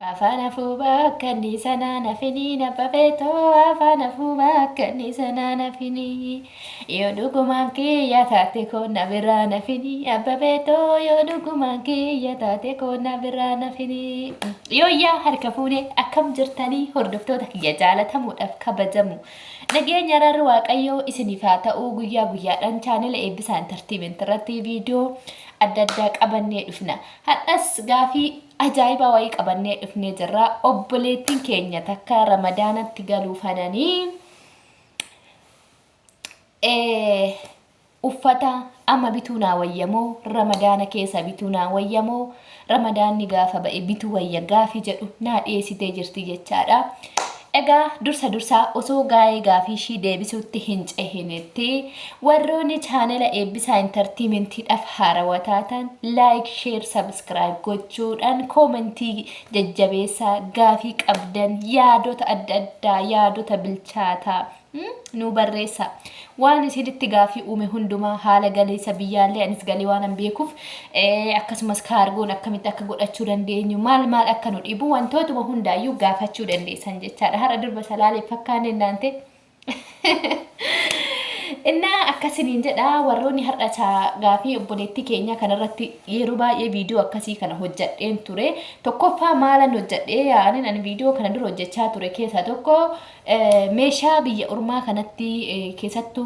Afaan hafuuba akka inni sanaa nafinii nabba beetoo, afaan hafuuba akka inni sanaa nafinii, yoo dhugumaan kiyya taate koo na biraa nafinii, abba beetoo, yoo dhugumaan kiyya taate koo na biraa nafinii. Yooyyaa, harka fuunee, akkam jirtanii hordoftoota kiyya jaalatamuudhaaf kabajamu? Nageenya araarri Waaqayyoo isiniif haa ta'u. Guyyaa guyyaadhaan chaanela Eebbisaa Entertainment irratti viidiyoo adda addaa qabannee dhufna. Har'as gaafii ajaa'ibaa wayii qabannee dhufnee jirra. Obboleettiin keenya takka Ramadaanatti galuuf hananii uffata amma bituu naa wayyamoo, Ramadaana keessa bituu naa wayyamoo, Ramadaanni gaafa ba'e bituu wayya gaafii jedhu naa dhiyeessitee jirti jechaadha. Egaa dursa dursaa osoo gaa'ee gaafii ishii deebisuutti hin cehinetti, warroonni chaanela Eebbisaa Entertainmentiidhaaf haarawa taatan like, share, subscribe gochuudhaan koomentii jajjabeessaa, gaafii qabdan, yaadota adda addaa, yaadota bilchaataa nuu barreessaa. Waan isinitti gaafii uume hundumaa, haala galeessa biyyaallee anis galii waan beekuuf, akkasumas kaargoon akkamitti akka godhachuu dandeenyu, maal maal akka nu dhibu, wantootuma hundaayyuu gaafachuu dandeessan jechaadha. Har'a durba Salaalee fakkaanne naante. Innaa akkasiniin jedha, warroonni har'a gaafii obboleettii keenya kanarratti yeroo baay'ee viidiyoo akkasii kana hojjadheen ture. Tokkoffaa maalan hojjadhee yaa'aniin ani viidiyoo kana dura hojjechaa ture keessaa tokko, meeshaa biyya ormaa kanatti keessattuu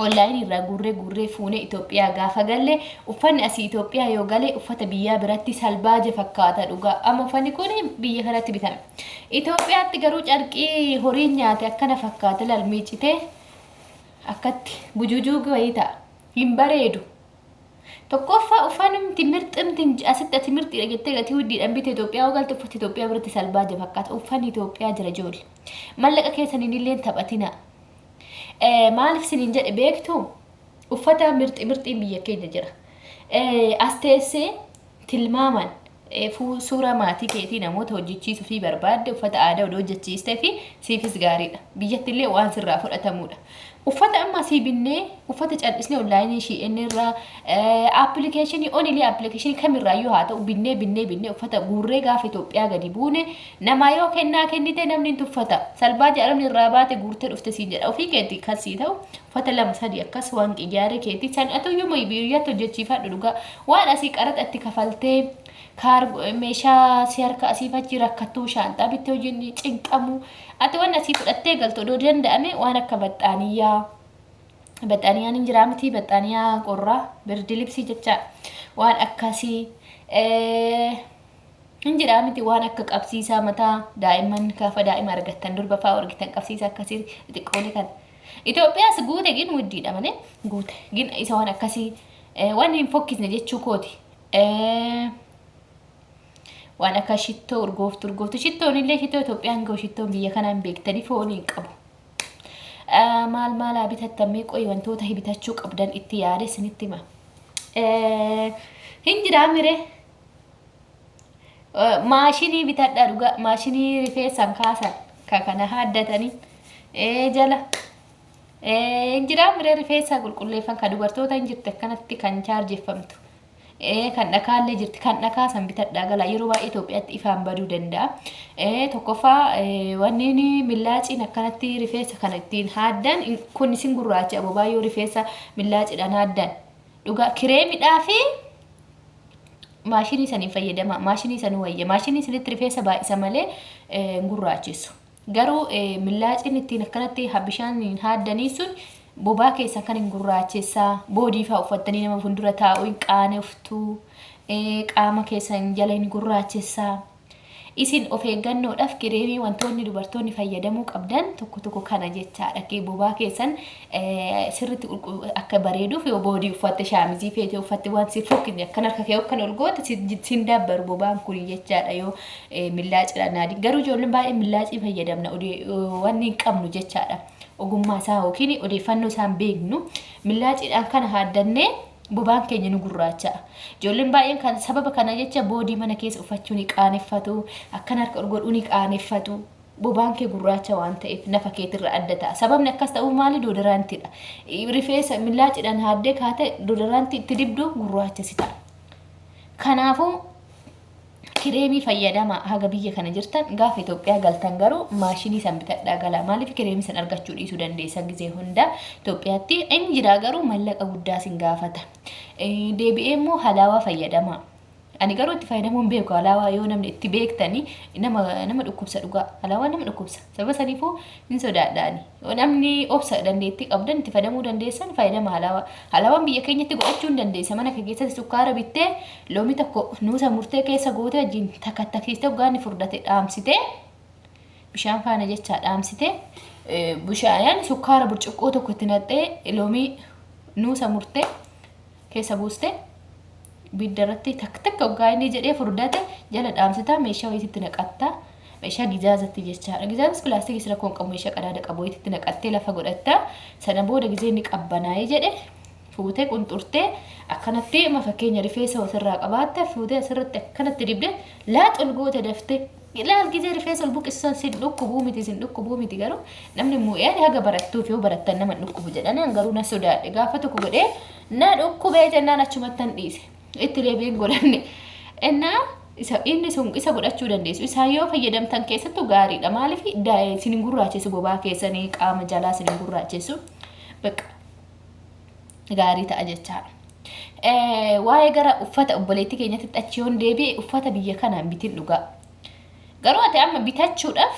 onlaayinii irraa guurree guurree fuunee Itoophiyaa gaafa galle, uffanni asii Itoophiyaa yoo gale uffata biyyaa biratti salbaaje fakkaata dhugaa. Amma uffanni kun biyya kanatti bitame. Itoophiyaatti garuu carqii horiin nyaate akkana fakkaata, laal, miicitee akkatti bujuujuu wayii ta'a. Hin bareedu. Tokkoffaa uffanni mirximti asitti ati mirxiidha jettee gatii huddiidhaan bite Itoophiyaa yoo galte uffata Itoophiyaa biratti salbaaje fakkaata. Uffanni Itoophiyaa jira ijoollee. Mallaqa keessaniin illee taphatina. Maaliif isiniin jedhe beektu? Uffata mirxi mirxiin biyya keenya jira. As teessee tilmaaman suuraa maatii keetii namoota hojjechiisuu fi barbaadde uffata aadaa odoo hojjechiistee fi siifis gaariidha. Biyyatti illee waan sirraa fudhatamudha. Uffata amma asii binnee, uffata cal'isnee onlaayinii ishii irraa, appilikeeshinii onilee, appilikeeshinii kamirraayyuu haa ta'u, binnee binnee binnee uffata guurree gaafa Itoophiyaa gadi buune namaa yoo kennaa kennite namni hin tuffata. Salbaa jedhamni irraa baate guurtee dhufte siin jedha. Ofii keetti kan sii ta'u uffata lama sadi akkas waan qiyyaaree keetii san atuyyuu biyyatti hojjechiifadhu dhugaa. Waan asii qaraxa itti kafaltee kaar meeshaa si harka asiif achi rakkattuu, shaanxaa bittee hojiin cinqamu, ati waan asii fudhattee galtu odoo danda'ame waan akka baxxaaniyyaa, baxxaaniyyaan hin jiraa miti, baxxaaniyyaa qorraa, birdi libsii jecha, waan akkasii hin jiraa miti, waan akka qabsiisaa mataa daa'imman gaafa daa'ima argattan, durba fa'aa argitan, qabsiisaa akkasii xixiqqoolee kan Itoophiyaas guute gin widdiidha malee guute gin isa waan akkasii waan hin fokkisne jechuu kooti. Waan akka shittoo urgooftu, urgooftu shittoon illee, shittoo Itoophiyaan gahu, shittoon biyya kanaan beektanii foolii hin qabu. Maal maalaa bitattan mee? Qoyi, wantoota bitachuu qabdan itti yaade isinitti hima. Hin jiraa mire? Maashinii bitadhaa dhugaa, maashinii rifeensaan kaasan ka kana haaddatanii jala hin jiraa mire? Rifeensa qulqulleeffan kan dubartoota hin jirti, akkanatti kan chaarjeffamtu. Kan dhakaallee jirti, kan dhakaa san bitadhaa gala. Yeroo baay'ee Itoophiyaatti ifaan baduu danda'a. Tokkoffaa wanni millaaciin akkanatti rifeensa kana ittiin haaddan kun isin gurraacha bobaa yoo rifeensa millaaciidhaan haaddan dhugaa. Kireemidhaa fi maashinii saniin fayyadama. Maashinii sanuu wayya. Maashinii sanitti rifeensa baay'isa malee hin gurraachisu. Garuu millaaciin ittiin akkanatti bishaan haaddanii sun bobaa keessa kan hin gurraachessaa. Boodii fa'aa uffattanii nama fuuldura taa'u hin qaanoftu. Qaama keessan jala hin gurraachessaa. Isin of eeggannoodhaaf kireemii, wantoonni dubartoonni fayyadamuu qabdan tokko tokko kana jechaadha. Bobaa keessan sirriitti akka bareeduuf yoo boodii uffatte, shaamizii feete uffatte, waan si fokkisne akkan harka kee akkan ol goote sin dabbaru bobaan kun jechaadha yoo millaaciidhaan naadi. Garuu ijoolleen baay'ee millaacii fayyadamna wanni hin qabnu jechaadha. Ogummaa isaa yookiin odeeffannoo isaan beeknu millaaciidhaan kana haaddannee bobaan keenya nu gurraacha'a. Ijoolleen baay'een kan sababa kana jecha boodii mana keessa uffachuu ni qaaneffatu, akkan harka ol godhuu ni qaaneffatu. Bobaan kee gurraacha waan ta'eef nafa keetirra adda ta'a. Sababni akkas ta'uuf maali? Doodoraantiidha. Rifeensa millaaciidhaan haaddee kaate doodoraantii itti dibdu gurraacha si ta'a. Kanaafuu Kireemii fayyadama haga biyya kana jirtan gaafa Itoophiyaa galtan garuu maashinii san bitadhaa galaa. Maaliif kireemii san argachuu dhiisuu dandeessan gizee hunda Itoophiyaatti inni jira garuu mallaqa guddaa sin gaafata. Deebi'ee immoo halaawaa fayyadamaa. Ani garuu itti fayyadamuu hin beeku halaawaa yoo namni itti beektani nama nama dhukkubsa dhugaa halaawaa nama dhukkubsa sababa saniifuu hin sodaadha ani. Yoo namni obsa dandeettii qabdan itti fayyadamuu dandeessan fayyadama halaawaa. Halaawaan biyya keenyatti godhachuu hin dandeessa mana kee keessatti sukkaara bittee loomii tokko nuusa murtee keessa gootee wajjin takattakisiistee hoggaa inni furdate dhaamsitee bishaan faana jechaa dhaamsitee bishaan sukkaara burcuqqoo tokko itti naqxee loomii nuusa murtee keessa buustee ibidda irratti takka takka hoggaa inni jedhee furdate jala dhaamsitaa meeshaa wayiitti naqattaa meeshaa gizaazatti jechaadha. Gizaazas pilaastikii rakkoo hin qabu meeshaa qadaada qabu wayiitti naqattee lafa godhattaa sana booda gizee inni qabbanaa'ee jedhe fuutee qunxurtee akkanatti amma fakkeenya rifeensa ofirraa qabaatte fuutee asirratti akkanatti dibdee laaxul goote daftee ilaal gizee rifeensa ol buqqisan sin dhukkubuu miti sin dhukkubuu miti garuu namni mu'een haga barattuuf yoo barattan nama hin dhukkubu jedhanii an garuu na sodaadhe gaafa tokko godhee na dhukkubee jennaan achumattan dhiise itti deebiin godhanne innaa isa inni sun isa godhachuu dandeessu isaan yoo fayyadamtan keessattuu gaariidha maaliif isin hin gurraacheessu bobaa keessanii qaama jalaa isin hin gurraacheessu bakka gaarii ta'a jechaadha. Waa'ee gara uffata obboleettii keenyatti achi yoon deebi'e uffata biyya kanaan bitin dhugaa. Garuu ati amma bitachuudhaaf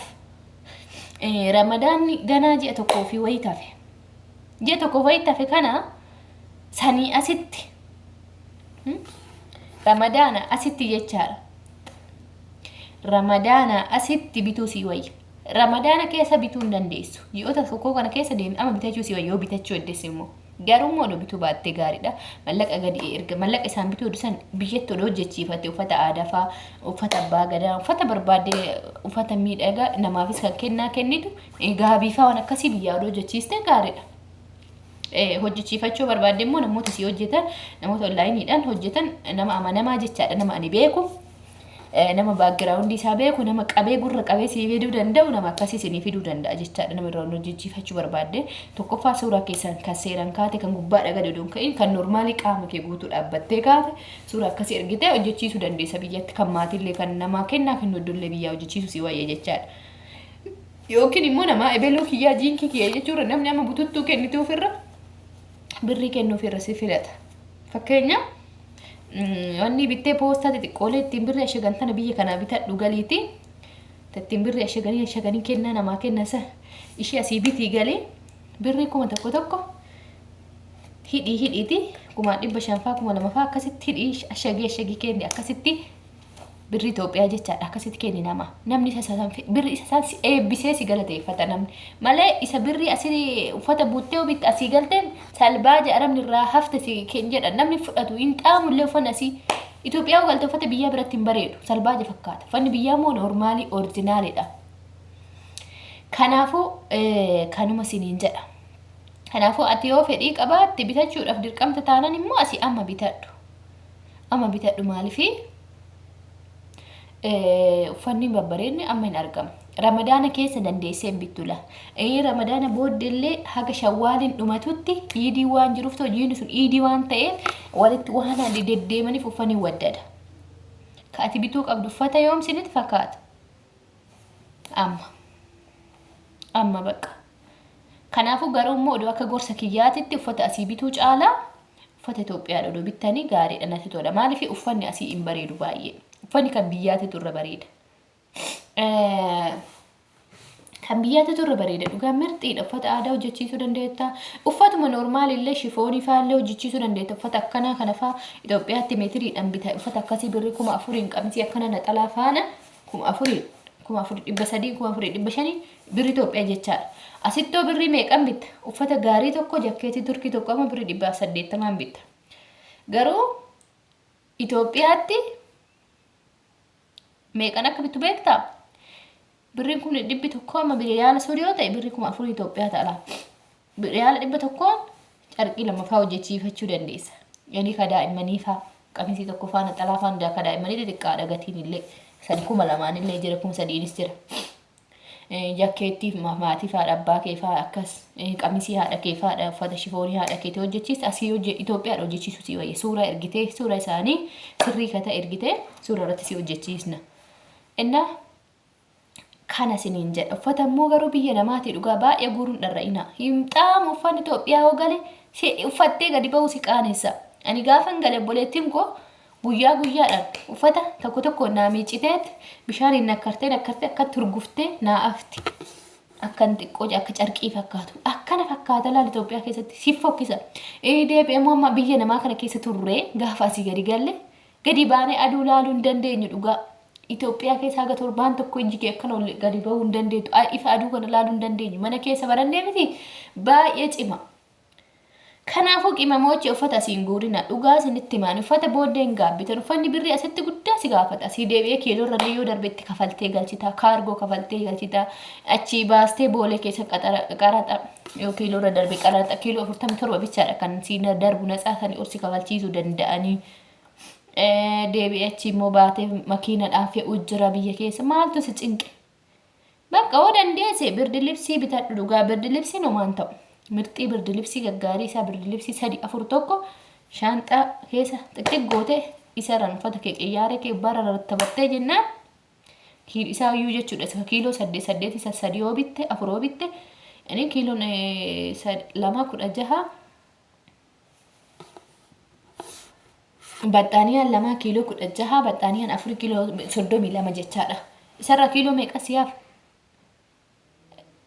ramadaanni ganaa ji'a tokkoo fi wayii tafe. Ji'a tokkoo wayii tafe kana sanii asitti ramadaana asitti jechaadha. Ramadaana asitti bituu sii wayya. Ramadaana keessa bituu hin dandeessu. Ji'oota tokkoo kana keessa deemi amma bitachuu sii wayya yoo bitachuu heddees immoo. Garuu immoo odoo bituu baattee gaariidha. Mallaqa gadi erga mallaqa isaan bituu san biyyatti odoo hojjechiifatte uffata aadaa faa, uffata abbaa gadaa, uffata barbaadde uffata miidhagaa namaafis kan kennaa kennitu gaabii faa waan akkasii biyyaa odoo hojjechiiste gaariidha. Hojjechiifachuu barbaadde immoo namoota si hojjetan namoota onlaayiniidhaan hojjetan nama amanamaa jechaadha nama ani beeku. Nama background isaa beeku nama qabee gurra qabee sii fiduu danda'u nama akkasii isinii fiduu danda'a jechaadha nama irraa hojjechiifachuu barbaadde tokkoffaa suuraa keessan kan seeraan kaate kan gubbaadha gadi oduun ka'in kan normaalii qaama kee guutuu dhaabbattee kaate suuraa akkasii ergitee hojjechiisuu dandeessa biyyatti kan maatiillee kan namaa kennaa kennu iddollee biyyaa hojjechiisuu si wayya jechaadha. Yookiin immoo namaa ebeluu kiyyaa jiinkii kiyya jechuurra namni amma bututtuu kennituufirra birrii kennuufirra si filata. Fakkeenya wanni bittee poostaa xixiqqoolee ittiin birrii ashagan tana biyya kanaa bitadhu galiiti. Ittiin birrii ashaganii ashaganii kennaa namaa kenna isa ishee asii bitii galii birrii 1000 tokko hidhii hidhiiti 500,000 faa 2000 faa akkasitti hidhii ashagii ashagii kenni akkasitti birrii Itoophiyaa jechaadha akkasitti kenni nama namni isa san birrii isa san si eebbisee si galateeffata namni malee isa birrii asii uffata buuttee ofitti asii galteen salbaaja arabni irraa hafte si kenn jedha namni fudhatu hin xaamullee uffanni asii Itoophiyaa galte uffata biyyaa biratti hin bareedu salbaaja fakkaata uffanni biyyaa immoo noormaalii orijinaalidha. Kanaafuu kanuma siniin jedha. Kanaafuu ati yoo fedhii qabaatte bitachuudhaaf dirqamta taanaan immoo asii amma bitadhu. Amma bitadhu maalifi uffanni babbareedni amma hin argamu. Ramadaana keessa dandeessee hin bittu la. Ramadaana booddeellee haga shawwaaliin dhumatutti iidii waan jiruuf ta'u jiini sun iidii waan ta'eef walitti waan adii deddeemaniif uffanni waddada. Ka ati bituu qabdu uffata yoom sinitti fakkaata? Amma. Amma bakka. Kanaafuu garuu immoo odoo akka gorsa kiyyaatitti uffata asii bituu caalaa uffata Itoophiyaadha odoo bittanii gaariidha natti tola. Maaliif uffanni asii hin bareedu baay'ee. Uffanni kan biyyaatitu irra bareeda. Kan biyyaatitu irra bareeda dhugaa mirxiidha. Uffata aadaa hojjechiisuu dandeetta. Uffatuma normaal illee shifoonii faa illee hojjechiisuu dandeetta. Uffata akkanaa kana faa Itoophiyaatti meetiriidhaan bita. Uffata akkasii birrii 4000 qamisii akkana naxalaa faana 4000 4,300 4,500 birrii Itoophiyaa jechaadha. Asittoo birrii meeqan bitta? Uffata gaarii tokko jakkeetii turkii tokko amma birrii 180n bitta. Garuu Itoophiyaatti meeqan akka bittu beektaa? Birriin 100,000 amma riyaala suudii yoo ta'e birrii 4000 Itoophiyaa ta'a. Riyaala 100n carqii lama faa hojjechiifachuu dandeessa. Yani ka daa'immanii faa qamisii tokko faa naxalaa faa ka daa'immanii xixiqqaadha gatiin illee. Sadi 2000n illee jira 3000nis jira. Jakkeettii maatii faadha abbaa kee faa akkas qamisii haadha kee faadha uffata shifoonii haadha keetii hojjechiista asii Itoophiyaadha hojjechiisuu sii wayya suuraa ergitee suura isaanii sirrii kata ergitee suura irratti si hojjechiisna. Innaa kana isiniin jedha. Uffata immoo garuu biyya namaatii dhugaa baay'ee guuruun dharra'ina. Hin xaamu uffanni Itoophiyaa yoo gale si uffattee gadi ba'uu si qaanessa. Ani gaafan gale obboleettiin koo guyyaa guyyaadhaan uffata tokko tokko naa miiciteet bishaaniin nakkartee nakkartee akkatti hurguftee naa afti. Akkan xiqqoo akka carqii fakkaatu. Akkana fakkaata laal Itoophiyaa keessatti si fokkisa. Ee deebi'ee immoo amma biyya namaa kana keessa turree gaafa asii gadi galle gadi baanee aduu laaluu hin dandeenyu dhugaa. Itoophiyaa keessa haga torbaan tokko ijji kee akkana ol gadi bahuu hin dandeettu. Ifa aduu kana laaluu hin dandeenyu. Mana keessa barannee miti baay'ee cima. Kanaafuu qimamoochi uffata asiin guurina. Dhugaa isinitti himaan uffata booddee hin gaabbitan. Uffanni birrii asitti guddaa si gaafata. Asii deebi'ee kiiloo irra yoo darbe itti kafaltee galchita. Kaargoo kafaltee galchita. Achii baastee boolee keessa qaraxa yoo kiiloo irra darbe qaraxa kiiloo 47 bichaadha kan siin darbu natsaa sanii ol si kafalchiisuu danda'anii. Deebi'ee achi immoo baatee makiinadhaan fe'uu jira biyya keessa. Maaltu si cinqe? Bakka hoo dandeesse birdilibsii bitadhu dhugaa birdilibsiin homaan ta'u. Mirxii birdilibsii gaggaarii isaa birdilibsii sadi afur tokko shaanxaa keessa xixiq gootee isarraan uffata kee qiyyaaree kee bara rattabattee jennaan isaa iyyuu jechuudha. Isa kiiloo saddeet saddeet isa sadi yoo bitte afur yoo bitte inni kiiloon lama 16 Baxxaaniyaan lamaa kiiloo 16, baxxaaniyaan afur kiiloo 32 jechaadha. Isarraa kiiloo meeqa si hafa?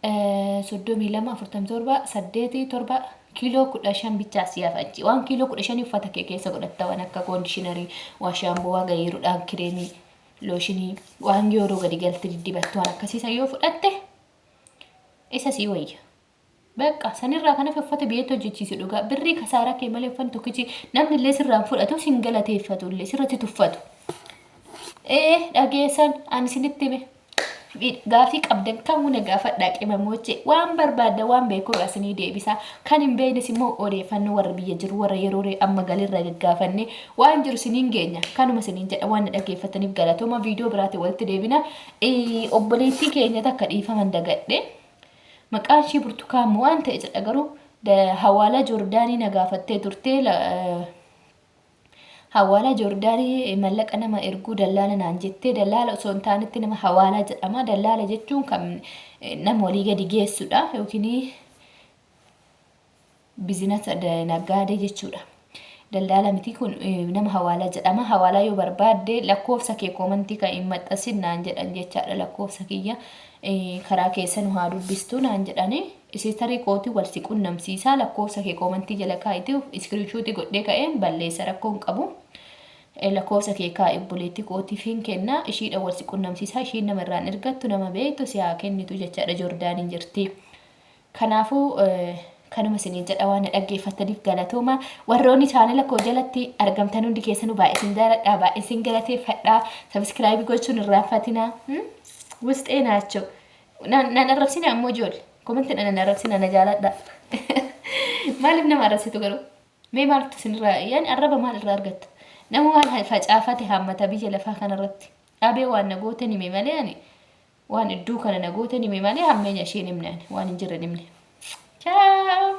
32, 47, 8, 7 kiiloo 15 bichaa si hafa achi. Waan kiiloo 15 uffata kee keessa godhatta waan akka koondishinarii, waan shaamboo, waan gayyeeruudhaan kireemii, looshinii, waan yeroo gadi galte diddibattu waan akkasiisa yoo fudhatte isa sii wayya. Beqqa sanirraa kan hafe uffata biyyatti hojjechiisi dhugaa birrii kasaaraa kee malee uffanni tokkichi namni illee sirraan fudhatu sin galateeffatu illee sirratti tuffatu. Ee dhageessan ani isinitti hime gaafii qabdan kamuu na gaafadhaa qimamooche waan barbaadda waan beekurraa isinii deebisa kan hin beeknes immoo odeeffannoo warra biyya jiru warra yeroo amma galirraa gaggaafanne waan jiru isiniin geenya kanuma isiniin jedha waan na dhaggeeffataniif galatooma viidiyoo biraatiin walitti deebina obboleettii keenya takka dhiifaman dagadhe. Maqaan ishii Burtukaan moo waan ta'e jedha garuu hawaalaa Joordaanii na gaafattee turte. Hawaalaa Joordaanii mallaqa nama erguu dallaala naan jettee dallaala osoo hin taanetti nama hawaalaa jedhama. Dallaala jechuun kan nama walii gadi geessudha yookiin bizinasa naggaadee jechuudha. Daldaala miti kun nama hawaalaa jedhama. Hawaalaa yoo barbaadde lakkoofsa kee koomantii kan hin maxxansin naan jedhan jechaadha. Lakkoofsa kiyya karaa keessa nu haa dubbistu naan jedhani. Isistarii kootii wal si qunnamsiisaa lakkoofsa kee koomantii jala kaa'iti iskiriinshuutii godhee ka'een balleessa rakkoo hin qabu. Lakkoofsa kee kaa'i obboleettii kootiif hin kenna ishiidha wal si qunnamsiisaa ishiin nama irraan ergattu nama beektu si haa kennitu jechaadha Joordaaniin jirti. Kanaafuu kanuma isiniin jedha waan na dhaggeeffattaniif galatooma. Warroonni chaanela koo jalatti argamtan hundi keessanuu baay'ee isin jaaladha baay'ee isin galateeffadha. Sabiskiraayibii gochuun hin irraanfatina. Wusxee naachoo. Nan arrabsina ammoo ijoollee. Komentiin nan arrabsina na jaaladha. Maaliif nama arrabsitu garuu? Mee maaltu isinirraa yaani arraba maal irraa argattu? Nama waan facaafate haammata biyya lafaa kanarratti. Abee waan na goote hime malee ani Waan idduu kana na goote hime malee hammeenya ishee hin himne ani waan hin jirre hin himne. Ciao!